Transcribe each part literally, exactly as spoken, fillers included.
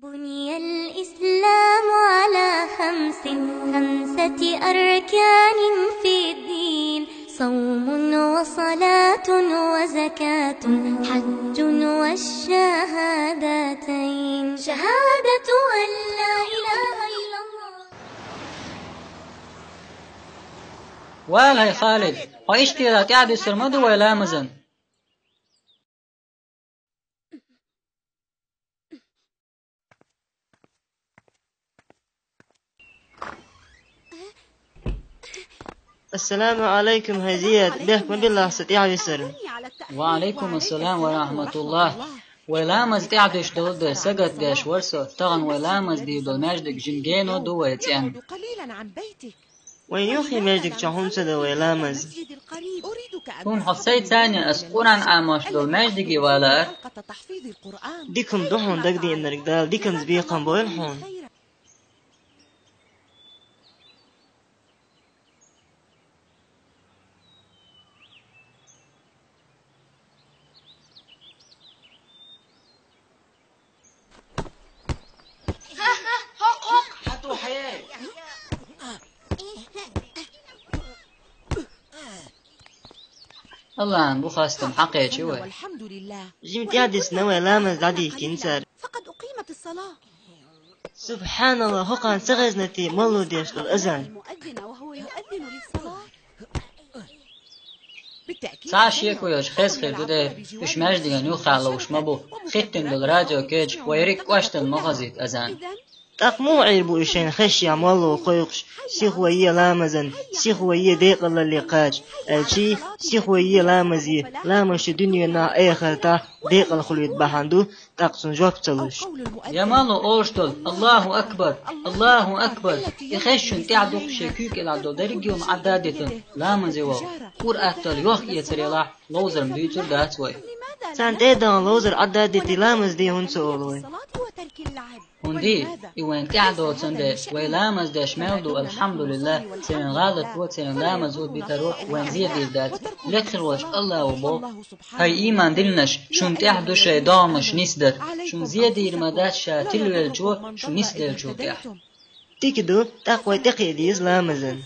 بني الإسلام على خمس، خمسة أركان في الدين، صوم وصلاة وزكاة حج والشهادتين، شهادة أن لا إله إلا الله. Валай, Халид, хьо иштта тӀаьхьа дуьсур ма ду вай ламазан? Ассаламу Ӏалайкум, хӀай Зияд, бехк ма биллахь са тӀаьхьа висар. Ва Ӏалайкум ассалам ва рахьматуллахӀ. Вай ламаз тӀаьхьа дуьсуш долу дела сагатдеш вара со, тахана вай ламаз дийр долу маьждиг жима гено ду вай цӀенна. Вайн юххе маьждиг чохь хӀунда ца до вай ламаз? Хьуна хьо сайца а ас Къуръан Ӏамош долу маьждиге валар. Дика хӀума ду хьуна дагадеанарг, Дала диканца бекхам бойла хьуна. АллахӀан бу хастам, хьакхечи вай. Жима тӀаьхьа дисна вай ламаз дӀадихкина цара. СубхьаналлахӀ, хӀокхарна ца хезна те, малло деш долу азан? Цхьа а шеко йолуш хеза хир ду дера, уьш маьждиган юххехь ловш ма бу, хӀиттина долу радио кечахь вай ерриг а кӀоштан ма хазийта азан. ТӀаккха муха Ӏийр бу уьш шайна хезча молла кхойкхуш, сихо е ламазан, сихо е декъалалле кхача, аьлчий, сихо е ламазе, ламаз шу дуьненахь, эхартахь декъал хуьлуьйту бахьана ду, тӀаккха цунна жоп ца луш. Я молла олуш долу: «Аллаху акбар! Аллаху акбар!» И хезчунна тӀаьхьа дукха шен куьйга кӀелахь долу дерриге а хӀума Ӏадда а дитина, ламазе ваха. Къуръан атталла йохк-эцар елахь, ловзар ма дуьйцур дац вай. Царна тӀе а дахана ловзар Ӏадда а дитий, ламаз де хӀунда ца олу вай? ХӀунда и вайна тӀаьхьа доцун дела, вай ламаз деш мел ду, алхьамдулиллахӀ, церан гӀалат ву, церан ламаз ву битаро вайн зен дийр дац. Лекха хир волчу АллахӀа боху: «ХӀай ийман диллинарш, шуна тӀехь ду шайн догӀмаш нисдар. Шуна зен дийр ма дац ша тилвеллачо шу нисделлачул тӀаьхьа». Дика ду, тӀаккха вай тӀекхиа деза ламазан.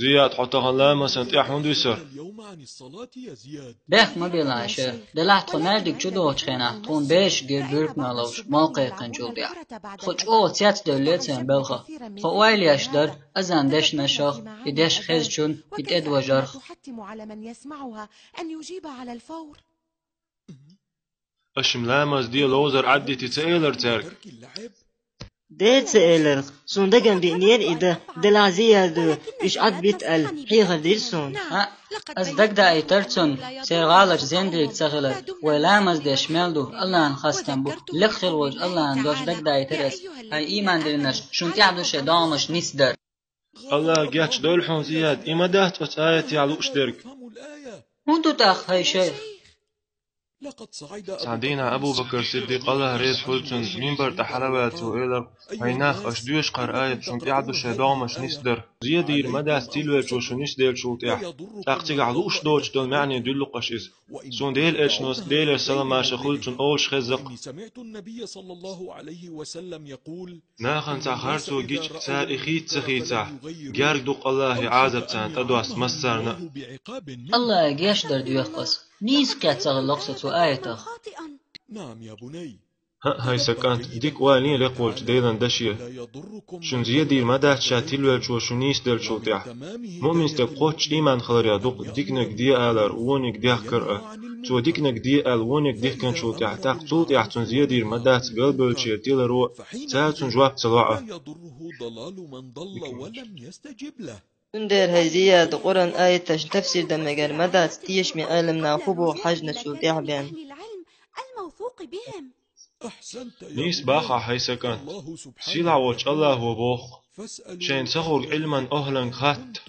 Зияд, хьо тахана ламазан тӀехь хӀунда висар? Бехк ма биллахь, шайх. Делахь тхо маьждиг чу дохучу хенахь, тхуна бераш гира буьркана ловш, молла кхайкхинчул тӀаьхьа. Тхо чӀогӀа цецдевллера церан балхах. Тхо ойла еш дара азан дешнашах, и деш хезачунна, и тӀедожарх. Аша-м ламаз де, ловзар Ӏаддите ца элира цаьрга? Дера ца элира, суна дагана деънера и дан, делахь Зияда уьш Ӏадбита аьлла, хьехар дира суна. ХӀаъ, ас дагадаийтара цунна, церан гӀалаташ зен дийриг ца хилар, вай ламаз деш мел ду, АллахӀан хастам бу, лекха хир волчу АллахӀан дош дагадаийтара ас. ХӀай ийман диллинарш, шуна тӀехь ду шайн догӀмаш нисдар. АллахӀа гечдойла хьуна, Зияд, и ма дац оцу аятехь лууш дерг. ХӀунда ду тӀаккха, хӀай шайх? Цхьана дийнахь Абу-Бакр Сиддикъ, АллахӀ реза хуьлда цунна, минбар тӀе хьалаваьлла цо элира: «ХӀай нах, аша доьшу кхара аят, шуна тӀехь ду шайн догӀмаш нисдар. Зен дийр ма дац тилвеллачо шу нисделлачул тӀаьхьа, тӀаккха цигахь лууш доцуш долу маьӀне дуьллу-кх аша иза. Суна Делан элчано, Делера салам-маршо хуьлда цунна, олуш хеза-кх: нахана цхьа харцо гича, цара и хийца ца хийцахь, герга ду-кх АллахӀан Ӏазап царна тӀедоссийта массарна а». АллахӀа гечдар доьху ас. Нийса кхетта ца хилла-кх со цу аятах. ХӀаъ, хӀай сан кӀант, дика ойла е лекха волчу Делан даше. Шуна зен дийр ма дац ша тилвеллачо шу нисделлачул тӀаьхьа. Муъмин стаг кхоччуш ийман хиларехь ду-кх диканиг де алар, вониг дехкар а. Цо диканиг де аьлла, вониг дихкинчул тӀаьхьа, тӀаккха цул тӀаьхьа цунна зен дийр ма дац галбевллачеран тиларо, цара цунна жоп ца ло а. Цундела, хӀай Зияд, Къуръан аяташна тафсир дан мегар ма дац, тешаме Ӏеламнаха хӀун боху хьаьжначул тӀаьхьа бен. Нийса боху ахь, хӀай сан кӀант. Сийлахь волчу АллахӀа боху: «Шайна ца хуург Ӏилман охӀланга хатта».